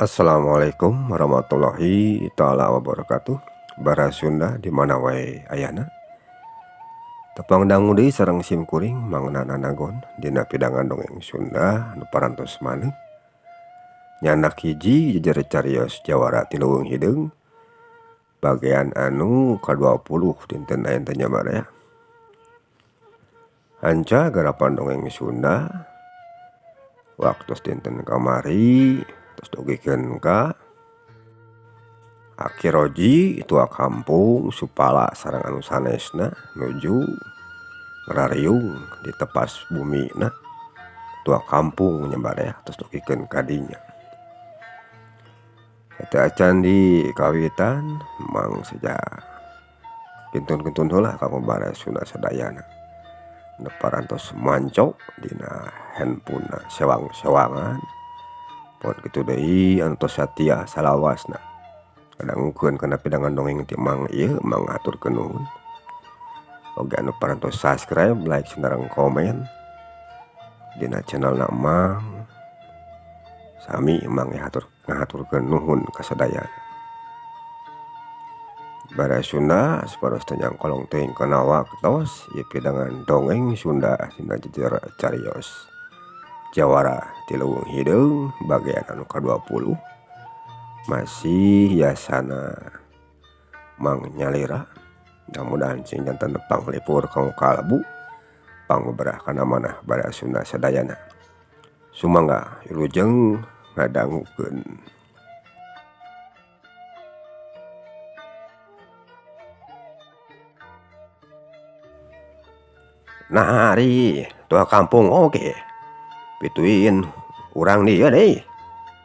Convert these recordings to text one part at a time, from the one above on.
Assalamualaikum warahmatullahi taala wabarakatuh. Bara Sunda di mana wae ayana. Tepang dangu deui sareng sim kuring Mang Nana Nagon dina pidangan dongeng Sunda nu parantos maneh. Nyanak hiji jejer carios jawara ti leuweung hideung. Bagian anu ka-20 dinten aya teh nya baraya. Hanca garapan dongeng Sunda waktu dinten kamari terus dugikeun ka Aki Roji tua kampung Supala sareng anu sanesna nuju ngarariung di tepas bumina tua kampung nya baraya terus dugikeun ka dinya. Teu acan di kawitan Mang seja kintun-kintun heula ka baraya Sunda sadayana. Nu parantos manco dina handphone sewang-sewangan. Pon kitu deui anu tos satia salawasna. Ngadangukeun kana pidangan dongeng ti Mang ieu Mang ngaturkeun nuhun. Oge anu parantos subscribe, like, sareng komen dina channelna Mang. Sami Mang ngahaturkeun nuhun ka sadayana. Baraya Sunda supados teu nyangkolong teuing kana waktos ieu pidangan dongeng Sunda dina jejer carios jawara ti leuweung hideung bagian anu ka-20 masih yasana Mang nyalira. Mudah-mudahan sing janten panglipur kanggo kalbu pangbeberah kana manah baraya Sunda sadayana. Sumangga wilujeng ngadangukeun. Nah ari tua kampung oge pituin urang dieu deui.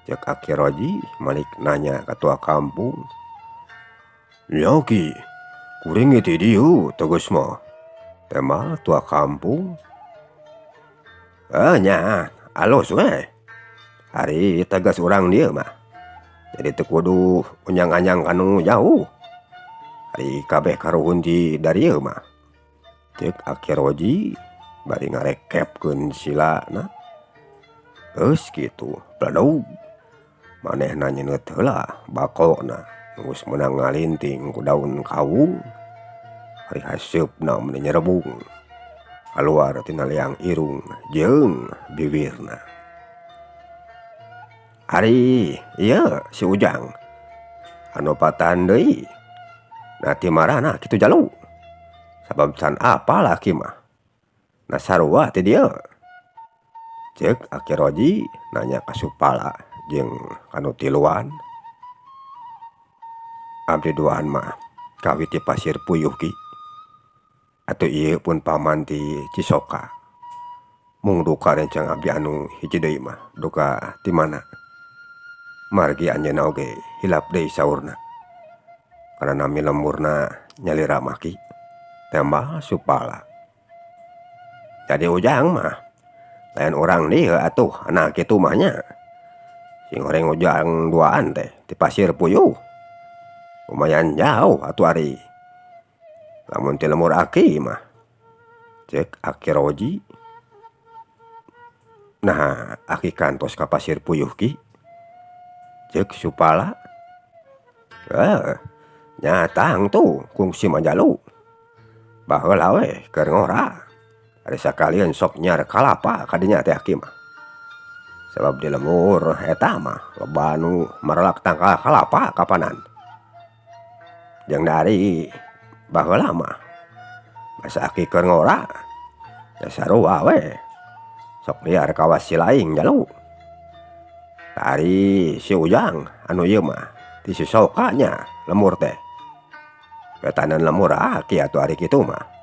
Ceuk Aki Roji malik nanya ka tua kampung. Nya ki kuring ge ti dieu tegas mah. Tembal tua kampung. Nya alus we. Ari tegas urang dieu mah. Jadi teu kudu unyang-anyang kanu jauh. Ari kabeh karuhun ti darieu mah. Ceuk Aki Roji bari ngarekepkeun silana. Geus kitu pledug manehna nyeungeut heula bakona geus meunang ngalinting ku daun kawung. Ari haseupna meni nyerebung kaluar tina liang irung jeung bibirna. Ari ieu si Ujang anu patahan deui na ti marana kitu jalu. Sabab can apal aki mah. Na sarua ti dieu. Ceuk Aki Roji nanya ka Supala jeung kanu tiluan. Abdi duaan mah kawit ti Pasir Puyuh ki. Atuh ieu pun paman ti Cisoka. Mung duka rencang abdi anu hiji deui mah duka ti mana. Margi anjeunna oge hilap deui saurna. Karena nami lemurna nyalira mah ki. Tembal Supala. Jadi Ujang mah lain urang dieu atuh anak kitu mah nya. Sing goreng Ujang duaan teh ti Pasir Puyuh. Lumayan jauh atuh ari. Lamun ti lemur aki mah. Ceuk Aki Roji. Nah, aki kantos ka Pasir Puyuh ki. Ceuk Supala. Nya tangtu kungsi mah jalu. Baheula we keur ngora. Ari sakalian sok nyar kalapa kadinya teh aki mah. Sabab di lemur eta mah loba nu maralak tangkal kalapa kapanan. Jeung dari baheula mah basa aki keur ngora ya sarua we. Sok liar kawas silaing jalu. Ari si Ujang anu ieu mah ti Cisoka nya lemur teh. Wetanan lemur aki atuh ari kitu mah.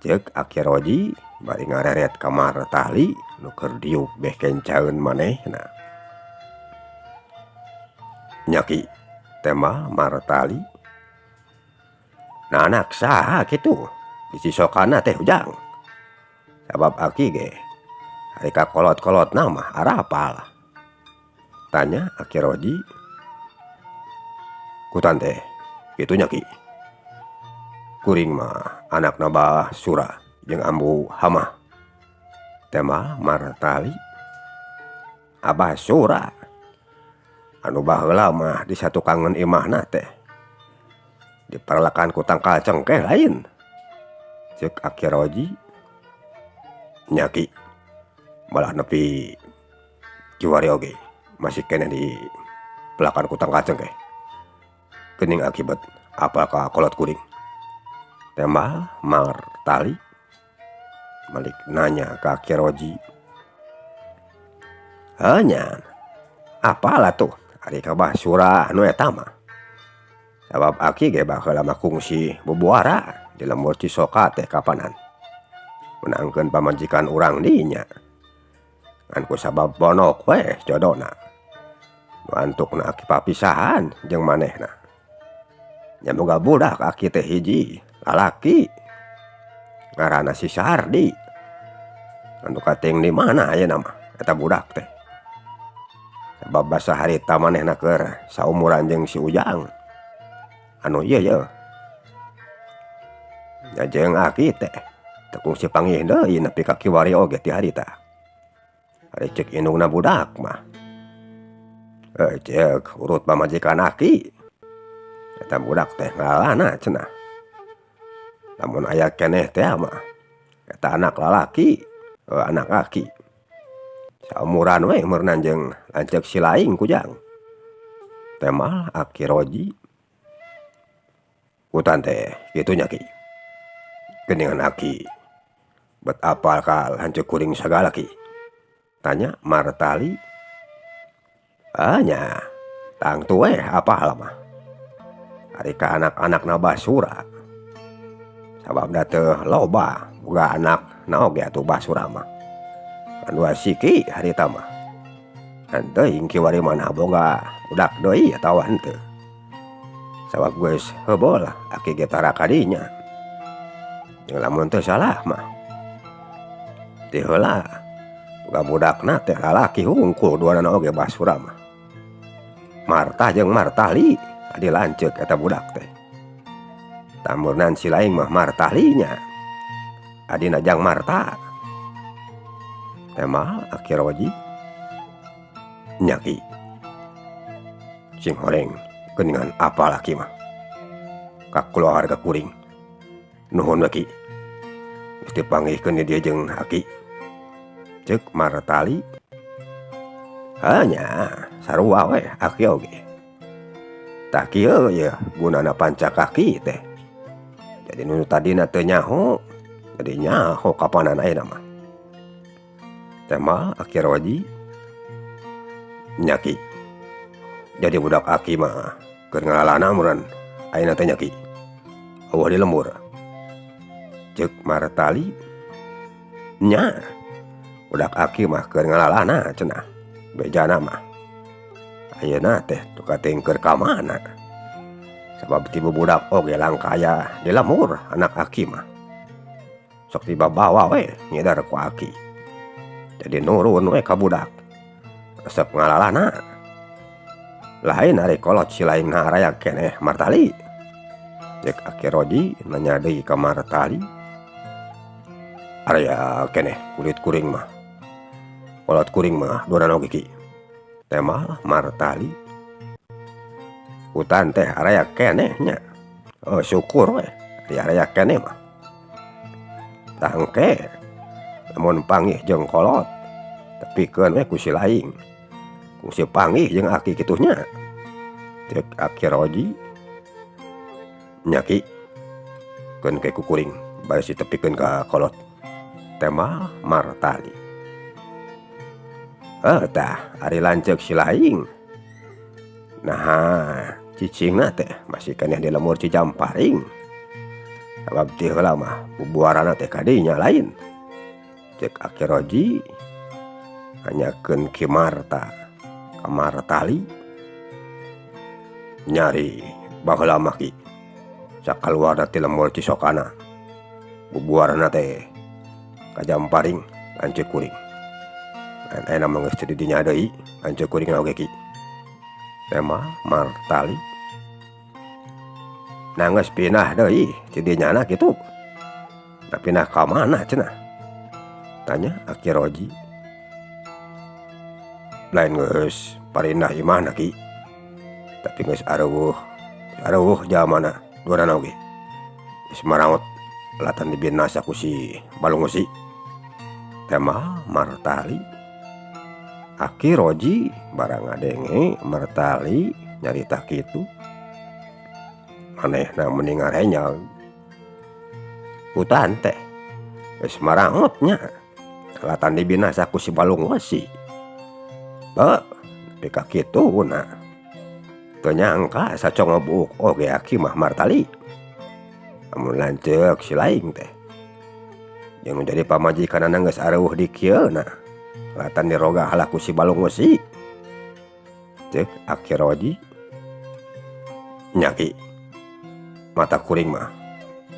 Ceuk Aki Roji bari ngareret ka Martali nu keur diuk beh kencaeun manehna. Nya ki tembal Martali. Nah anak saha kitu di Cisokana teh Ujang. Sabab aki ge ari ka kolot-kolotna mah arapal. Tanya Aki Roji. Kutan teh kitu nya ki. Kuring mah anakna Bah Sura jeung Ambu Hamah. Tembal Martali. Abah Sura. Anu baheula mah di satukangeun imahna teh diperlakan ku tangkal cengkeh lain cek Aki Roji. Nya Ki, malah nepi kiwari oge masih keneh di pelakan ku tangkal cengkeh geuning akibat apal ka kolot kuring. Tembal Martali balik nanya ka Aki Roji. Heuh nya apal atuh ari ka Basura anu eta mah sabab aki ge baheula mah kungsi bubuara di lembur Cisoka teh kapanan meunangkeun pamajikan urang dinya ngan kusabab pondok we jodona nu antukna aki papisahan jeung manehna nya boga budak aki teh hiji lalaki ngaranna si Sardi anu kating di mana ayeuna mah eta budak teh sabab basa harita manehna keur saumuran jeung si Ujang anu ieu yeuh nya jeung aki teh teu kungsi panggih deui nepi ka kiwari oge ti harita ari ceuk indungna budak mah ceuk urut pamajikan aki eta budak teh ngalalana cenah lamun aya keneh teh mah eta anak lalaki anak aki saumuran we meureunan jeung lanceuk si laing kujang. Temal Aki Roji. Hutan teh kitu nya Ki geuningan aki bet apal ka lanceuk kuring sagala Ki tanya Martali. Ah nya tangtu we apal mah ari ka anak-anakna Basura sababna teu loba boga anakna oge atuh Basura mah ngan dua siki harita mah ngan teuing kiwari mana boga budak deui atawa henteu sabab geus heubeul aki ge tara ka dinya jeung lamun teu salah mah ti heula boga budakna teh lalaki hungkul duanana oge Basura mah Marta jeung Martali adi lanceuk eta budak teh tamurnan si laing mah Martalinya adina jang Marta. Temal Aki Roji. Nya Ki sing horeng geuningan apal aki mah ka kulawarga kuring nuhun we Ki geus dipanggihkeun di dieu jeung aki ceuk Martali. Heuh nya sarua we aki oge tah kieu yeuh gunana pancakaki teh jadi nu tadina teu nyaho jadi nyaho kapanan ayeuna mah. Temal Aki Roji. Nya Ki jadi budak aki mah keur ngalalana meureun ayeuna teh nya Ki eueuh di lembur ceuk Martali. Nya budak aki mah keur ngalalana cenah bejana mah ayeuna teh tukating keur ka mana sabab ti budak oge langkaya di lembur anak aki mah sok dibabawa we ngidar ku aki jadi nurun we ka budak resep ngalalana lain ari kolot si laing na araya keneh Martali cek Aki Roji nanya deui ka Martali. Araya keneh kulit kuring mah kolot kuring mah duanana oge Ki temal Martali. Hutan teh araya keneh nya oh syukur we ari araya keneh mah tah engke lamun panggih jeung kolot tepikeun we ku si laing kungsi panggih jeung aki kitu nya cek Aki Roji. Nya Ki keun ke ku kuring bari ditepikeun ka kolot temal Martali. Heuh tah ari lanceuk si laing naha cicingna teh masih keneh di lembur Cijamparing sabab ti heula mah bubuarana teh kadinya lain cek Aki Roji nanyakeun Ki Marta ka Martali. Nyari baheula mah Ki sakaluarna ti lembur Cisokana bubuarana teh ka Jamparing lanceuk kuring ngan ayeuna mah geus teu di dinya deui lanceuk kuring oge Ki tema Martali. Nah geus pindah deui ti dinyana kitu da pindah ka mana cenah tanya Aki Roji. Lain geus parindah imahna Ki Tapi geus areuweuh areuweuh jalmana duanana oge geus maraot latan dibinasa ku si Balung Wesi. Tema Martali Aki Roji barang ngadenge Martali nyarita kitu manehna meni ngarenyag hutan teh geus maraot nya latan dibinasa ku si Balung Wesi. Heuh nepi ka kituna teu nyangka sacongo buuk oge aki mah Martali. Lamun lanceuk si laing teh jeung nu jadi pamajikanana geus areuweuh di kieuna latan dirogah lah ku si Balung Wesi. Ceuk Aki Roji nya Ki mata kuring mah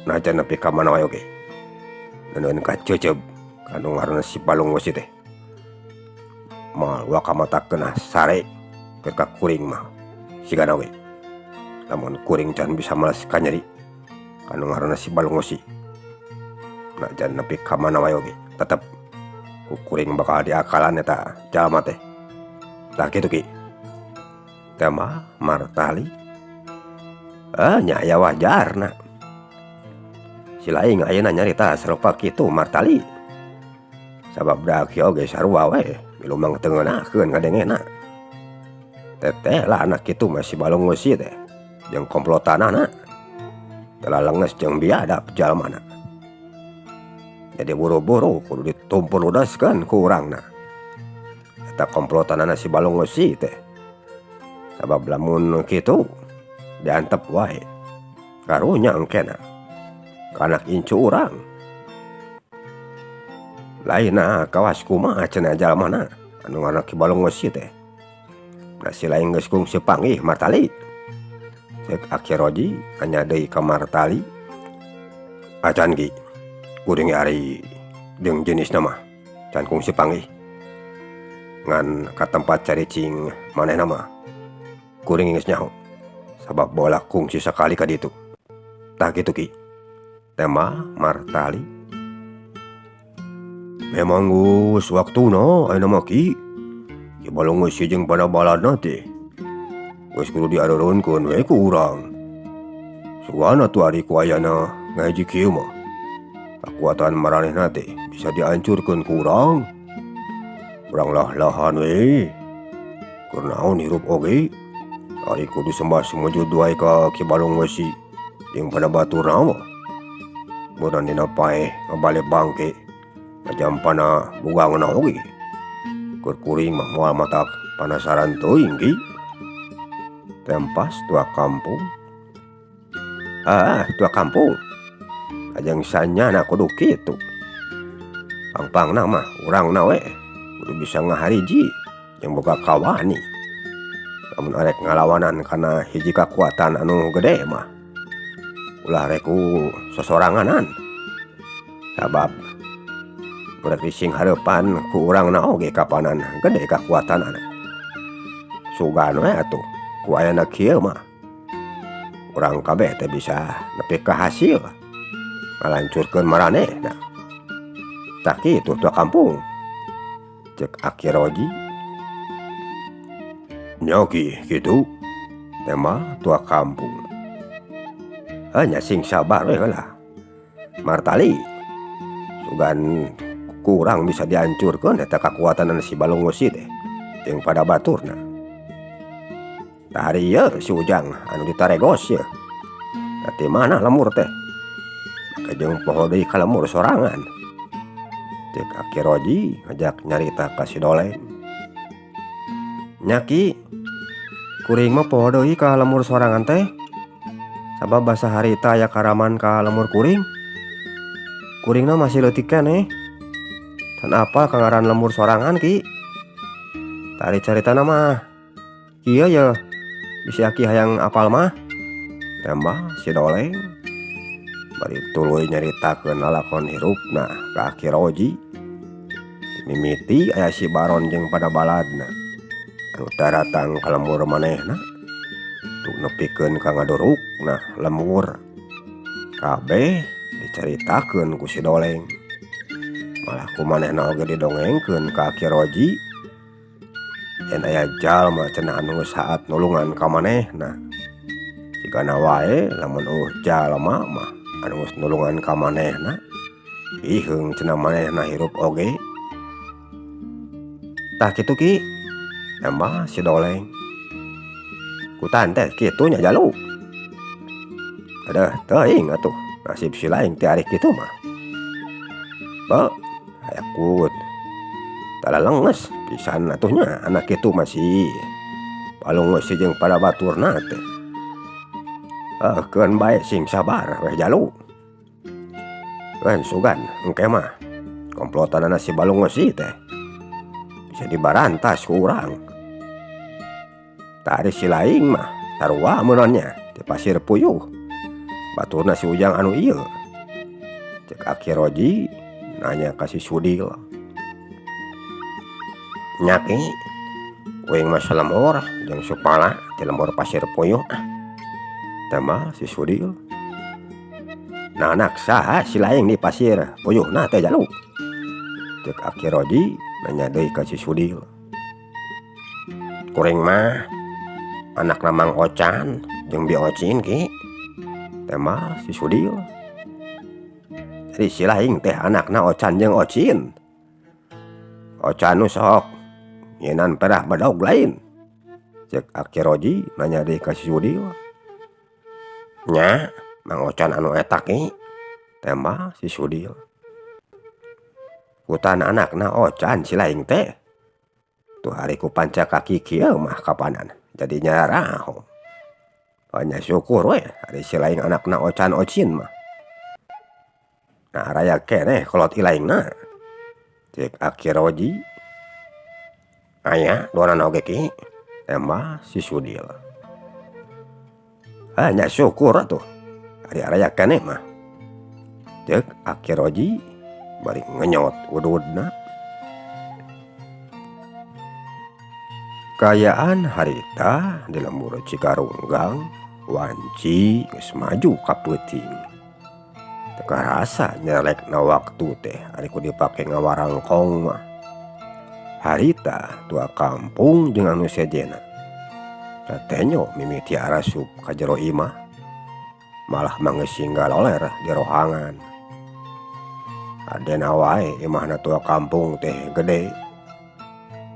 najan nepi ka mana wae oge neuneun kaceuceub ka nu ngaranna si Balung Wesi teh moal waka matakeun sare keur ka kuring mah sigana oge lamun kuring can bisa males kanyeri ka nu ngaranna si Balung Wesi najan nepi ka mana wae oge tetep ku kuring bakal diakalan eta jalma teh. Tah kitu Ki. Tema Martali nya aya wajarna si laing ayeuna nyarita sarupa kitu Martali sabab da aki oge sarua we milumang teu ngeunaheun ngadengena teteh lah anak kitu mah si Balung Wesi teh jeung komplotanana teu lalenges jeung biadab jalmana jadi buru-buru kudu ditumpuludaskeun ku urangna eta komplotanana si Balung Wesi teh sabab lamun kitu diantep wae karunya engkena ka anak incu urang lainna kawas kumaha cenah jalmana anu ngaranna Ki Balung Wesi teh da si laing geus kungsi panggih Martali. Ceuk Aki Roji nanya deui ka Martali acan Ki kuring ge ari jeung jenisna mah can kungsi panggih ngan ka tempat caricing manehna mah kuring geus nyaho sabab baheula kungsi sakali ka ditu. Tah kitu Ki. Tema Martali memang geus waktuna ayeuna mah Ki. Ki Balung Wesi jeung bala-balana teh geus kudu diareureunkeun we ku urang. Sugana atuh ari ku ayana ngahiji kieu mah kakuatan maranehna teh bisa dihancurkeun ku urang. Urang lah-lahan we keur naon hirup oge ari kudu sembah sumujud wae ka Ki Balung Wesi jeung pada baturna mah meunang dina paeh ngabale bangke ngajampana bugangna oge keur kuring mah moal matak panasaran teuing Ki. Tempas tua kampung tua kampung ajang sanyana kudu kitu pangpangna mah urangna we kudu bisa ngahariji jeung boga kawani lamun arek ngalawanan kana hiji kakuatan anu gede mah ulah rek ku sosoranganan sabab rek dising hareupan ku urangna oge kapanan gede kakuatanana sugan we atuh ku ayana kieu mah urang kabeh teh bisa nepi ka hasil ngalancurkeun maranehna. Tah kitu tua kampung. Ceuk Aki Roji nya Ki kitu tema tua kampung nya sing sabar we heula Martali sugan kurang bisa dihancurkeun eta kakuatanana si Balung Wesi teh jeung pada baturna. Tah ari ieu si Ujang anu ditaregos yeuh ti mana lemur teh make jeung poho deui ka lemur sorangan. Ceuk Aki Roji ngajak nyarita ka si Doleng nya Ki kuring mah poho deui ka lemur sorangan teh sabab basa harita aya karaman ka lemur kuring. Kuringna masih leutik keneh can apal ka ngaran lemur sorangan Ki. Tah ari caritana mah kieu yeuh bisi aki hayang apal mah tambah si Doleng bari tuluy nyaritakeun lalakon hirupna ka Aki Roji. Mimiti aya si Baron jeung pada baladna anu daratang ka lemur manehna tu nepikeun ka ngadurukna lemur kabeh dicaritakeun ku si Doleng malah ku manehna oge didongengkeun ka Aki Roji. Yen aya jalma cenah anu geus saat nulungan ka manehna. Sigana wae lamun eueuh jalma mah anu geus nulungan ka manehna iheung cenah manehna hirup oge. Tah kitu Ki, tambah si Doleng. Kutan teh kitu nya jalu. Adeuh teuing atuh nasib si laing teh ari kitu mah. Beuh hayakut talalenges pisan atuh nya anak kitu mah si Balung si jeung pada baturna teh. Keun bae sing sabar weh jalu. Keun sugan engke mah komplotanana si Balung Wesi teh bisa dibarantas ku urang. Tah ari si laing mah sarua meunannya ti Pasir Puyuh. Baturna si Ujang anu ieu. Cek Aki Roji nanya ka si Sudil. Nya Ki, uing mah salemur jeung Supala ti lembur Pasir Puyuh ah. Tambah si Sudil. Nah anak saha si laing di Pasir Puyuhna teh jalu. Cek Aki Roji nanya deui ka si Sudil. Kuring mah anakna Mang Ocan jeung Bi Ocin Ki. Tambah si Sudil. Jadi si laing teh anakna Ocan jeung Ocin. Ocan nu sok nyieunan pedah bedog lain. Cek Aki Roji nanya deui ka si Sudil. Nya Mang Ocan anu eta Ki. Tambah si Sudil. Kutan anakna Ocan si laing teh. Tuh ari ku panca kaki kieu mah kapanan jadi nyaraho. Nya syukur we ari si laing anakna Ocan Ocin mah. Nah raya keneh kolot ilaingna. Cek Aki Roji. Aya duanana oge Ki. Tambah si Sudil. Ah nya syukur atuh ari araya keneh mah. Cek Aki Roji bari ngenyot ududna. Kaayaan harita di lembur Cikarunggang wanci geus maju ka peuting. Teu karasa nyelekna waktu teh ari ku dipake ngawarangkong mah. Harita tua kampung jeung anu sejenna. Katenyo mimiti arasup ka jero imah. Malah mangeusing galoler di rohangan. Adena wae imahna tua kampung teh gede.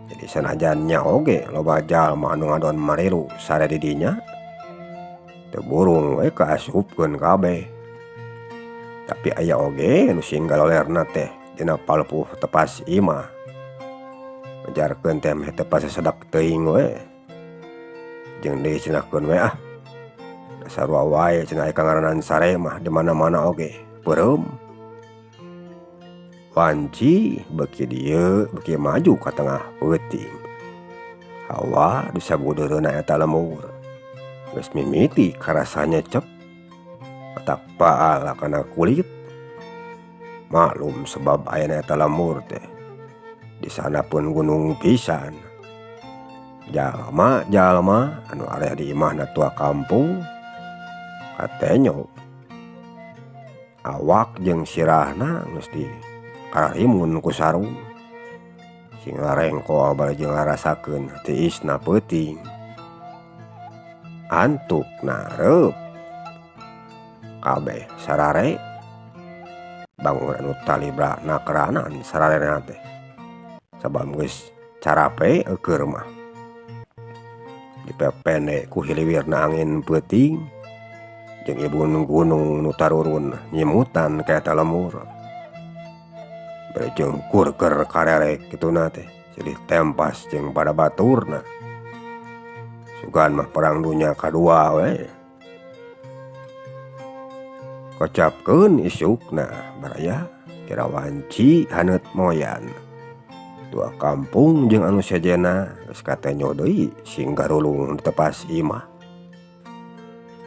Jadi sanajan nya oge loba jalma anu ngadon marilu sare di dinya. Teu burung we kaasupkeun kabeh. Tapi aya oge nu sing galolerna teh dina palpuh tepas imah. Ngajarkeun teh meh teu pasasedak teuing we. Jeung deui cenah keun we ah. Sarua wae cenah aya kangaranan sare mah di mana-mana oge peureum. Wanci beuki dieu beuki maju ka tengah peuting. Hawa disabudeureuna eta lembur. Geus mimiti karasa nyecep. Otak paal kana kulit. Maklum sebab ayana eta lembur teh. Di sana pun gunung pisan. Jalma-jalma anu area di imahna tua kampung katenyo. Awak jeung sirahna geus di kararimun ku sarung. Sing ngarengkol bari jeung ngarasakeun tiisna peuting. Antuk nareup. Kabeh sarare bangun anu talibra nakeranan sararena teh. Sabab geus carape eueur mah. Dipepende ku hiliwirna angin peuting jeung ibun gunung nu tarurun nyimutan ka eta lembur. Bari jeung kurker karerek kituna teh silih tempas jeung pada baturna. Sugan mah perang dunya kadua we. Kocapkeun isukna baraya kira wanci haneut moyan. Tua kampung jeung anu sejenna geus katenyo deui sing garulung tepas imah.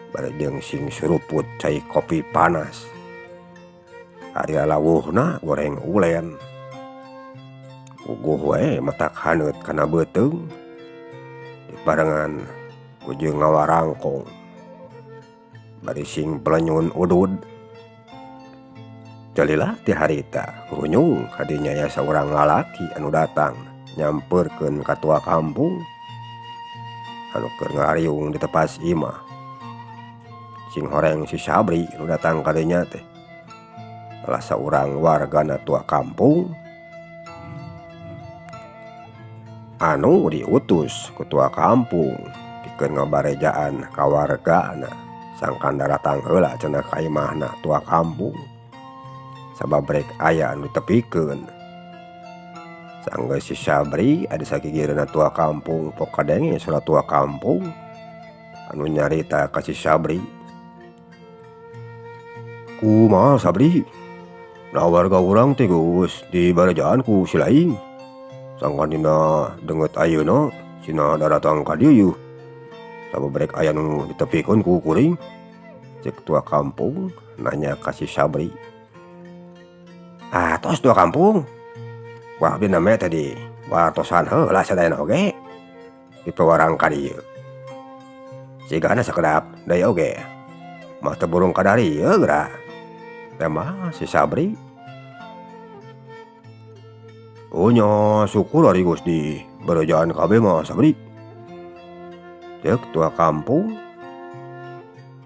Bari jeung sing suruput cai kopi panas. Ari lawuhna goreng ulen. Puguh we matak haneut kana beuteung. Dibarengan ku jeung ngawarangkong. Bari sing pelenyun udud. Jalilah ti harita ngunyung kadinya aya saurang lalaki anu datang. Nyamperkeun ka tua kampung anu keur ngariung di tepas imah. Sing horeng si Sabri nu datang ka dinya teh. Salah saurang wargana tua kampung anu diutus ku tua kampung pikeun ngabarejaan ka wargana sangkan daratang heula cenah ka imahna tua kampung sabab rek aya anu ditepikeun. Sanggeus si Sabri adi sagigireunna tua kampung pok kadenge sora tua kampung anu nyarita ka si Sabri. Kumaha Sabri? Nah warga urang teh geus dibarejaan ku si laing. Sangkan dina deungeut ayeuna cenah daratang ka dieu yeuh. Sabab rek aya nu ditepikeun ku kuring. Ceuk tua kampung nanya ka si Sabri. Ah tos tua kampung. Wah abdi name teh di wartosan heula sadayana oge. Dipewarang ka dieu. Sigana sakedap deui oge. Mah teu burung ka darieu geura. Teh si Sabri. Oh nya syukur ari geus di barejaan kabeh mah Sabri. Ceuk tua kampung.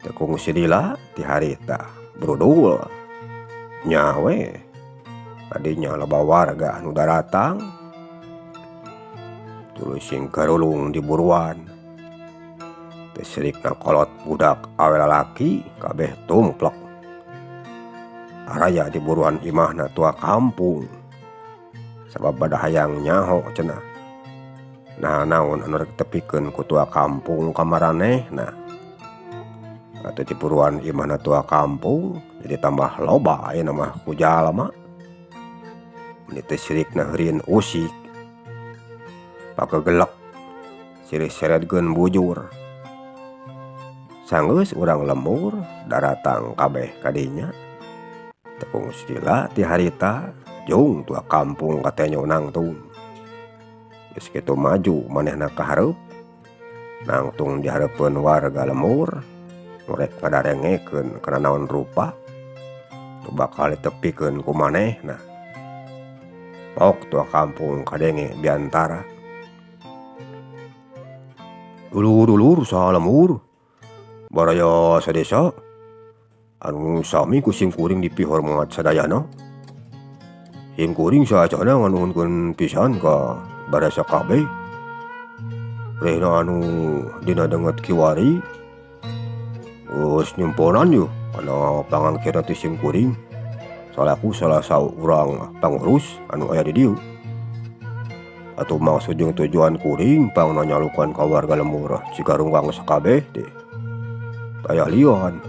Teu kungsi lila ti harita brudul. Nya we. Tadinya loba warga anu daratang. Tuluy sing karulung di buruan. Teu sirikna kolot budak awe lalaki kabeh tumplek. Araya di buruan imahna tua kampung. Sabab bada hayang nyaho cenah. Nah naon anu rek tepikeun ku tua kampung ka maranehna. Atuh di buruan imahna tua kampung jadi tambah loba ayeuna mah ku jalma. Meni teu sirikna heurin usik. Pagegelek silih seredkeun bujur. Sanggeus urang lembur daratang kabeh ka dinya. Teu kungsi lila ti harita jung tua kampung katenyo nangtung. Geus kitu maju manehna ka hareup. Nangtung di hareupeun warga lembur nu rek ngadarengekeun kana naon rupa nu bakal ditepikeun ku manehna. Pok tua kampung kadenge biantara. Dulur-dulur salembur baraya sadesa anu sami ku simkuring dipihormat sadayana. Simkuring saacana nganuhunkeun pisan ka baraya sakabeh. Rehna anu dina deungeut kiwari geus nyumponan yeuh kana pangangkirna ti simkuring salaku salah saurang pangurus anu aya di dieu. Atuh maksud jeung tujuan kuring pangna nyalukan ka warga lembur Cigarunggang sakabeh teh. Taya lian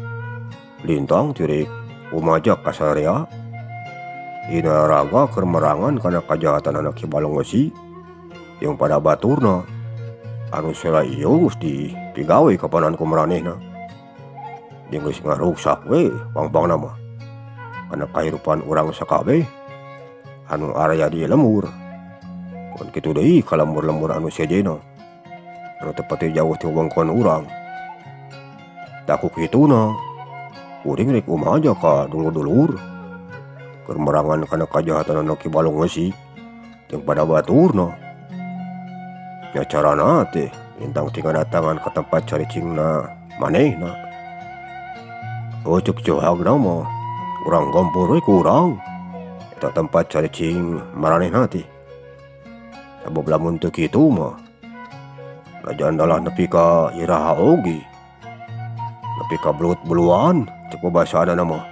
lintang tirik umajak ka sarea dina raga keur merangan kana kajahatanana Ki Balong Wesi jeung pada baturna anu sela ieu geus dipigawe kapanan ku maranehna. Jeung geus ngaruksak we pang-pangna mah kana kahirupan urang sakabeh anu area di lembur. Mun kitu deui ka lembur-lembur anu sejenna anu teu pati jauh ti wewengkon urang. Tah ku kituna kuring rek kumaha ka dulur-dulur keur merangan kana kajahatanana Ki Balong Wesi jeung pada baturna. Nya carana teh lintang ti ngadatangan ka tempat caricingna manehna. Oh ceuk johagna mah urang gompor we ku urang eta tempat caricing maranehna teh. Sabab lamun teu kitu mah najan dalah nepi ka iraha oge nepi ka belut-beluan cek babasaanana mah.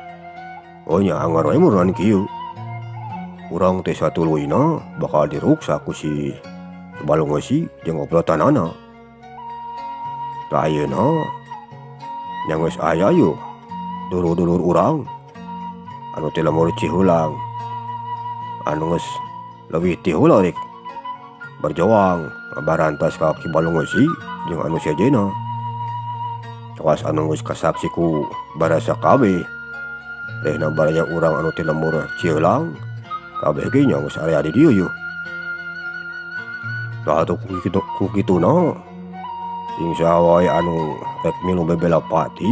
Oh nya anggar we meureun kieu. Urang teh satuluyna bakal diruksak ku si Balong Wesi jeung oplotanana. Tah ayeuna nya geus aya yeuh dulur-dulur urang anu ti lembur Ciheulang anu geus leuwih ti heula rek berjuang ngabarantas ka Ki Balong Wesi jeung anu sejenna. Kawas anu geus kasaksi ku barasa kabeh rehna baraya urang anu ti lembur Ciheulang kabeh ge nya geus aya di dieu yeuh. Tah atuh ku kituna sing saha wae anu rek milu bebela pati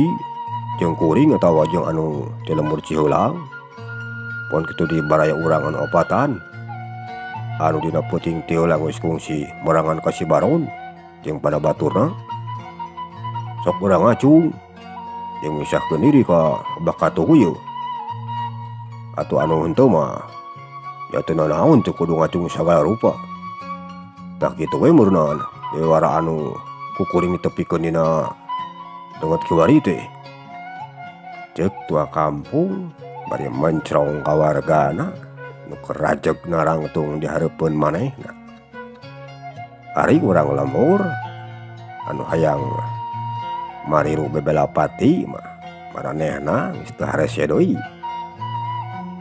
jeung kuring atawa jeung anu ti lembur Ciheulang pon kitu di baraya urang anu opatan. Anu dina peuting teu geus kungsi merangan ka si Baron jeung pada baturna. Sok urang ngacung jeung misahkeun diri ka bakatuhu ieu. Atuh anu henteu mah nya teu nanaon teu kudu ngacung sagala rupa. Tah kitu we meureunaan bewara anu ku kuring ditepikeun dina deungeut kiwari teh. Ceuk tua kampung bari mencrong ka wargana nu keur rajeg narangtung di hareupeun manehna. Ari urang lembur anu hayang mariru bebela pati mah maranehna geus teu harese deui.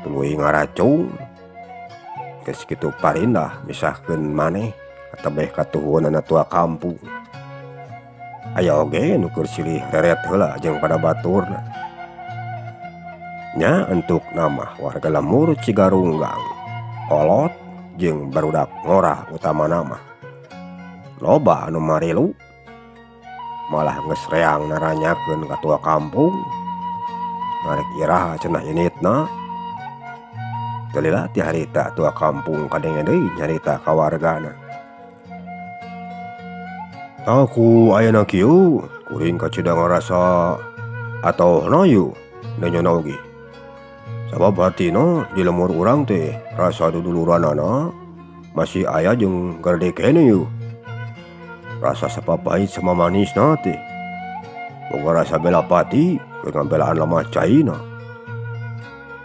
Tuluy ngaracung geus kitu parindah misahkeun maneh katebeh katuhueunana tua kampung. Aya oge nu keur silih reret heula jeung pada baturna. Nya entukna mah warga lembur Cigarunggang kolot jeung barudak ngora utamana mah. Loba anu marilu malah geus reang naranyakeun ka tua kampung. Ngarek iraha cenah initna. Teu lila ti harita tua kampung kadenge deui nyarita ka wargana. Tah ku ayeuna kieu kuring kacida ngarasa atohna yeuh nenyona oge. Sabab hartina di lemur urang teh rasa duduluranana masih aya jeung garede keneh yeuh. Rasa sapapahit sama manisna teh. Boga rasa bela pati keur ngabelaan lemah caina.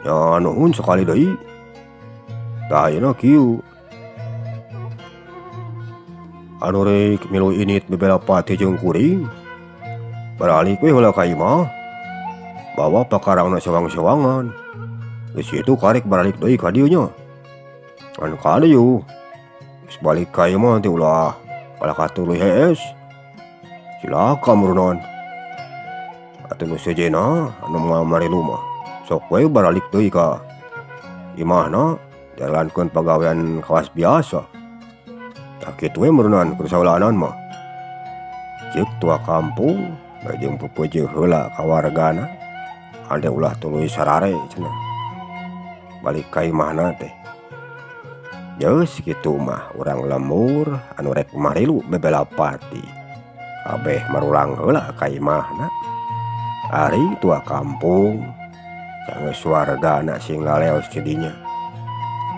Nya nuhun sakali deui. Tah ayeuna kieu. Anu rek milu init bebela pati jeung kuring baralik we heula ka imah. Bawa pakarangna sewang-sewangan. Geus kitu karek baralik deui ka dieu nya. Anu kade yeuh. Geus balik ka imah teh ulah kalah katuluy hees. Cilaka meureunnan. Atuh nu sejenna anu moal marilu mah sok we baralik deui ka imahna jalankeun pagawean kawas biasa. Tah kitu we meureunnan keur saulaanan mah. Ceuk tua kampung bari jeung pupuji heula ka wargana. Ade ulah tuluy sarare cenah. Balik ka imahna teh. Geus kitu mah urang lembur anu rek marilu bebela pati. Kabeh marulang heula ka imahna. Ari tua kampung sanggeus wargana sing laleos ti dinya.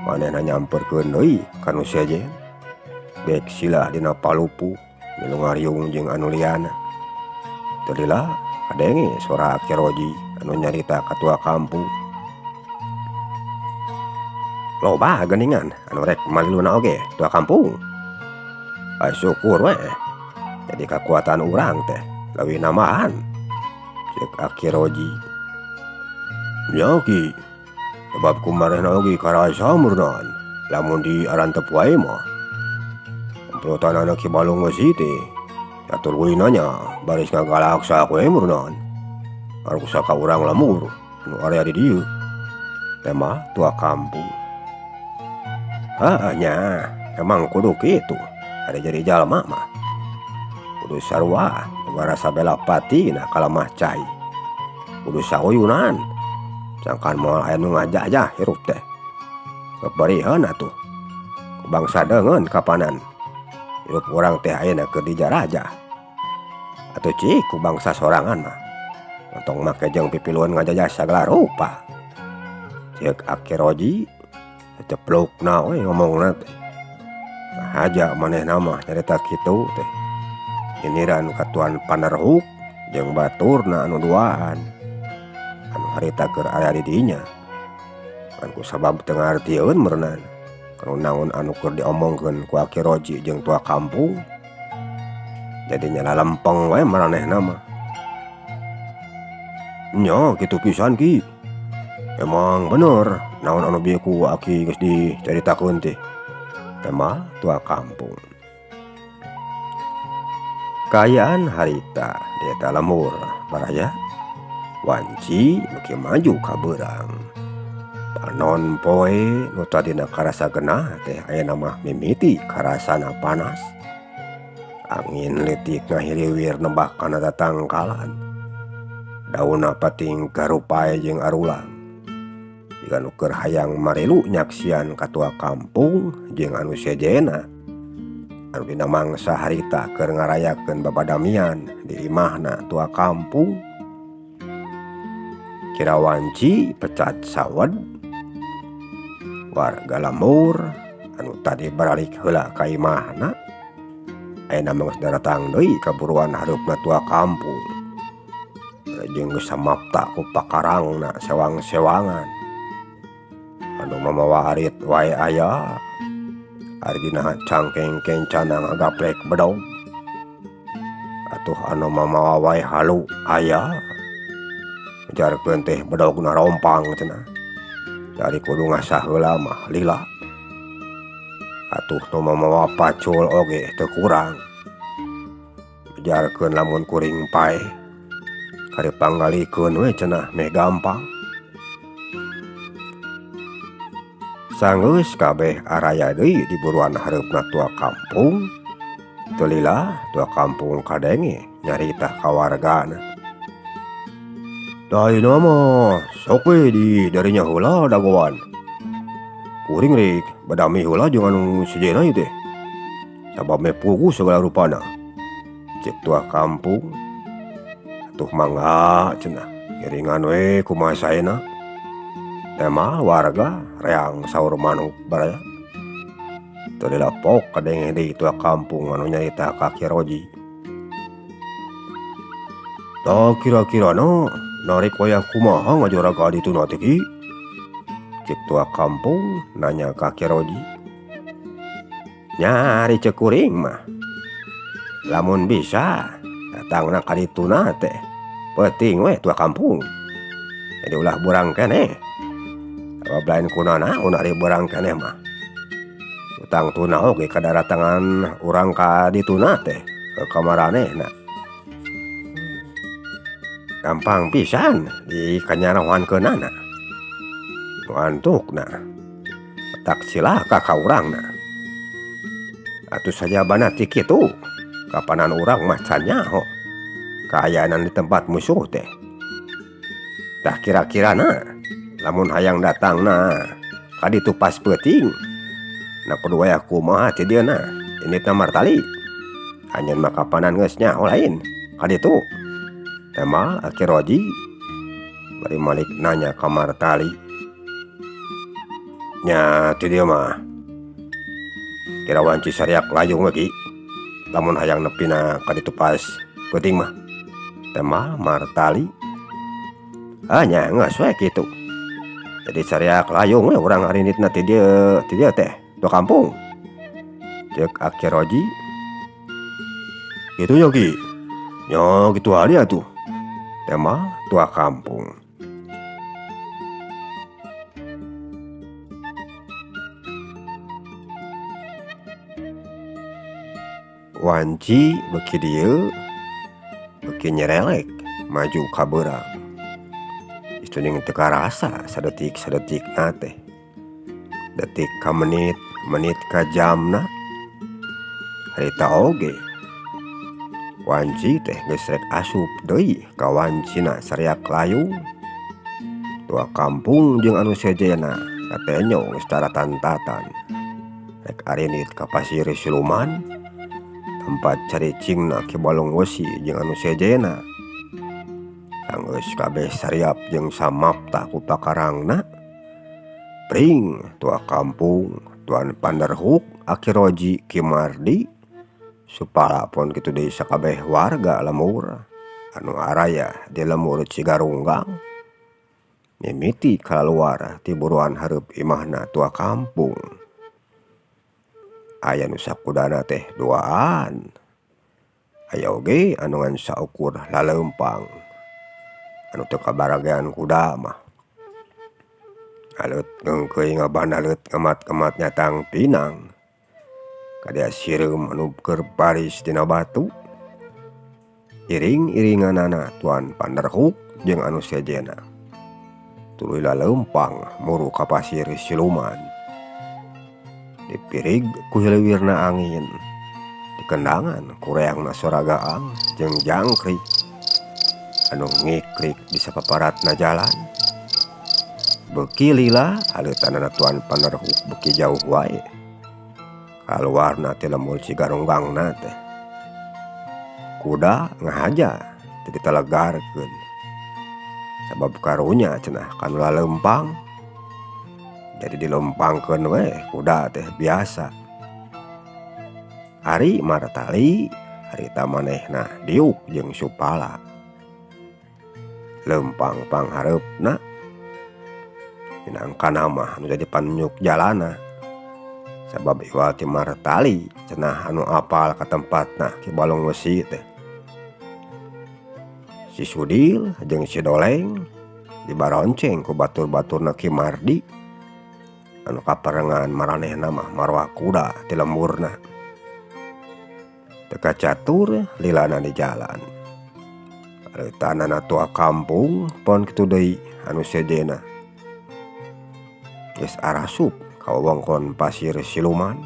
Manehna nyamperkeun deui ka nu sejen. Bek silah dina palupuh milu ngariung jeung anu liana. Teu lila kadenge sora Aki Roji anu nyarita ka tua kampung. Loba geuningan anu rek maliluna oge tua kampung. Ay syukur we jadi kakuatan urang teh leuwih nambahan. Ceuk Aki Roji. Nya Ki, sebab kumarehna oge karasa meureunnan lamun diarantep wae mah. Komplotanana Ki Balung Wesi teh satuluyna nya baris ngagalaksak we meureunnan. Ngarusak ka urang lembur anu area di dieu. Tema tua kampung. Heuh nya, emang kudu kitu ari jadi jalma mah. Kudu sarua boga rasa bela patina kalemah cai. Kudu sauyunan sangkan moal aya nu ngajajah hirup teh. Peperiheun atuh ku bangsa deungeun kapanan. Hirup urang teh ayeuna keur dijarajah. Atuh cik ku bangsa sorangan mah. Entong make jeung pipiluan ngajajah sagala rupa. Ceuk Aki Roji ceplokna we ngomongna teh. Haja manehna mah nyarita kitu teh. Nyindiran ka Tuan Panderhuk jeung baturna anu duaan. Anu harita keur aya di dinya. Ngan ku sabab teu ngartieun meureunnan. Kanu naon anu keur diomongkeun ku Aki Roji jeung tua kampung. Jadi nya lalempeng we maranehna mah. Nya kitu pisan Ki. Emang bener naon anu bieu ku Aki geus dicaritakeun teh. Tema tua kampung. Kaayaan harita di eta lembur baraya wanci beuki maju ka beurang. Panon poe nu tadina karasa genah teh ayeuna mah mimiti karasana panas. Angin leutik ngahiliwir nebak kana tatangkalan. Daunna pating garupae jeung arulang. Jiga nu keur hayang marilu nyaksian katua kampung jeung anu sejenna anu dina mangsa harita keur ngarayakeun babadamian di imahna tua kampung. Kira wanci pecat sawed warga lembur anu tadi baralik heula ka imahna ayeuna mah geus daratang deui ka buruan hareupna tua kampung jeung geus samapta ku pakarangna sewang-sewangan anu mamawa arit wae aya ari dina cangkeng kencana ngagaplek bedog atuh anu mamawa wae halu aya ujarkeun teh bedogna rompang cenah dari kudu ngasah heula mah lila atuh nu mamawa pacul oge teu kurang ujarkeun lamun kuring paeh kari panggalikeun we cenah meh gampang. Sanggeus kabeh araya deui di buruan hareupna tua kampung teu lila tua kampung kadenge nyarita ka wargana. Da ayeuna mah sok we di darinya heula dagoan. Kuring rek badami heula jeung anu sejenna ieu teh. Sabab meh puguh sagala rupana. Ceuk tua kampung. Atuh mangga cenah ngiringan we kumaha saena. Tema warga reang saur manuk baraya. Teu lila pok kadenge deui tua kampung anu nyarita ka Ki Roji. Tah kira-kirana narik wayah kumaha ngajora ka dituna teh Ki? Ceuk tua kampung nanya ka Ki Roji. Nyari ceuk kuring mah. Lamun bisa datangna ka dituna teh peuting we tua kampung. Jadi ulah burang keneh. Sabab lain kunanaon ari beurang keneh mah. Utang tuna oge kadaratangan urang ka dituna teh ka maranehna. Gampang pisan di kanyarahoankeunana. Nu antukna tak cilaka ka urangna. Atuh sajabana ti kitu kapanan urang mah can nyaho kaayaanan di tempat musuh teh. Tah kira-kirana lamun hayang datangna ka ditu pas peuting na kudu wayah kumaha ti dieuna inditna martali. Anjeun mah kapanan geus nyaho lain ka ditu. Tema Aki Roji bari malik nanya ka Martali. Nya ti dieu mah kira wanci sariak layung we Ki lamun hayang nepina ka ditu pas peuting mah. Tema Martali. Ah nya geus we kitu. Jadi sariak layung we urang arinditna ti dieu teh tua kampung. Ceuk Aki Roji. Kitu nya Ki. Nya kitu hari atuh. Tema tua kampung. Wanci beuki dieu beuki nyerelek maju ka beurang. Istuning teu karasa sadetik-sadetikna teh. Detik ka menit, menit ka jamna. Harita oge wanci teh geus rek asup deui ka wancina sariak layung. Tua kampung jeung anu sejenna katenyo geus taratan-tatan. Rek arinit ka pasir siluman tempat caricingna Ki Balong Wesi jeung anu sejenna. Sanggeus kabeh sariap jeung samapta ku pakarangna. Pring tua kampung, Tuan Panderhuk, Aki Roji, Ki Mardi, supala pon kitu deui sakabeh warga lembur anu araya di lembur Cigarunggang. Mimiti kaluar ti buruan hareup imahna tua kampung. Aya nu sakudana teh duaan. Aya oge anu ngan saukur laleumpang. Anu teu kabaragean kuda mah. Aleut ngeungkeuy ngabanalet ngemat-ngemat nyatang pinang. Kadea sireum anu keur baris dina batu. Iring-iringanana Tuan Panderhuk jeung anu sejenna. Tuluy laleumpang muru ka pasir siluman. Dipirig ku hileuwirna angin. Dikendangan ku reangna sora gaang jeung jangkrik anu ngikrik di sapaparatna jalan. Beuki lila aleutanana Tuan Panderhuk beuki jauh wae. Kaluarna ti lembur Cigarunggangna teh. Kuda ngahaja teu ditelegarkeun. Sabab karunya cenah kanu laleumpang. Jadi dileumpangkeun we kuda teh biasa. Ari Martali harita manehna diuk jeung Supala. Leumpang panghareupna minangka mah anu jadi panunjuk jalana. Sabab iwal ti Martali cenah anu apal ka tempatna Ki Balong Wesi teh. Si Sudil jeung si Doleng dibaronceng ku batur-baturna Ki Mardi anu kaparengan maranehna mah marwa kuda ti lemburna. Teu kacatur lilana di jalan. Aleutanana tua kampung pon kitu deui anu sejenna. Geus arasup ka wewengkon pasir siluman.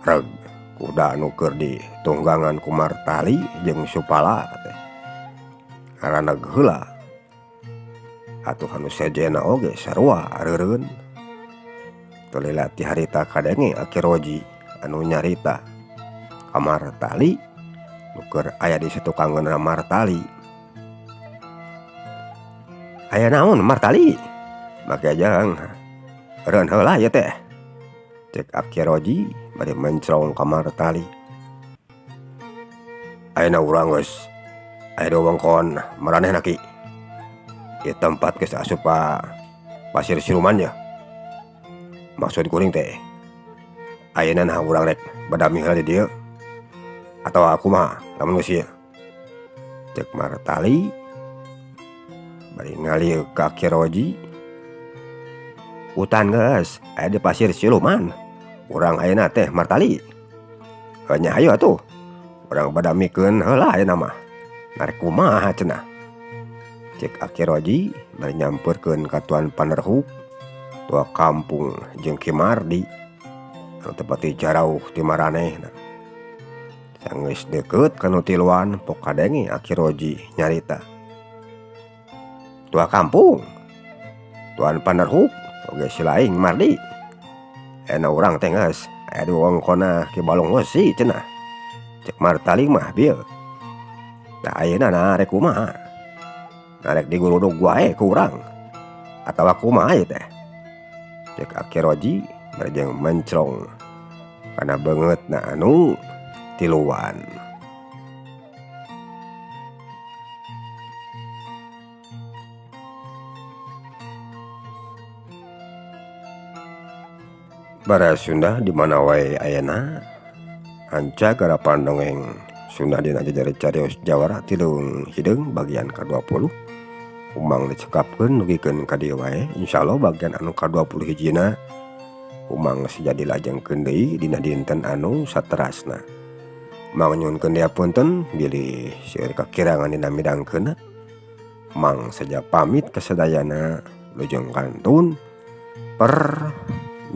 Reg kuda anu keur ditunggangan ku Martali jeung Supala teh. Ngaraneg heula. Atuh anu sejenna oge sarua areureun. Teu lila ti harita kadenge Aki Roji anu nyarita ka Martali nu keur aya di satukangeunna Martali. Aya naon Martali? Make jeung eureun heula ieu teh. Cek Aki Roji bari mencrong ka Martali. Ayeuna urang geus aya di wewengkon maranehna Ki. Ieu tempat geus asup ka pasir siluman yeuh. Maksud kuring teh ayeuna nah urang rek badami heula di dieu atawa kumaha lamun geus ieu. Cek Martali bari ngalieu ka Aki Roji. Hutan geus aya di pasir siluman. Urang ayeuna teh Martali. Nya hayu atuh. Urang badamikeun heula ayeuna mah. Narek kumaha cenah. Cek Aki Roji bari nyamperkeun ka Tuan Panderhuk, tua kampung jeung Ki Mardi anu teu pati jarauh ti maranehna. Sanggeus deukeut ka nu tiluan pok kadenge Aki Roji nyarita. Tua kampung, Tuan Panderhuk oge si laing Mardi. Ayeuna urang teh geus aya di wewengkonna Ki Balong Wesi cenah. Cek Martali mah bieu. Tah ayeuna na rek kumaha? Na rek digurudug wae ku urang atawa kumaha ieu teh? Cek Aki Roji bari jeung mencrong kana beungeutna anu tiluan. Bara Sunda di mana wae ayana anca garapan dongeng Sunda dina jajari carios jawara tilung hideung bagian ka-20 kumang dicekapkeun dugikeun ka dieu wae. Insyaallah bagian anu ka-20 hijina kumang sejadi lajengkeun deui dina dinten anu saterasna. Mang nyuhunkeun deui punten bilih seueur kakirangan dina midangkeunna. Mang saja pamit kasadayana lujeng kantun permios.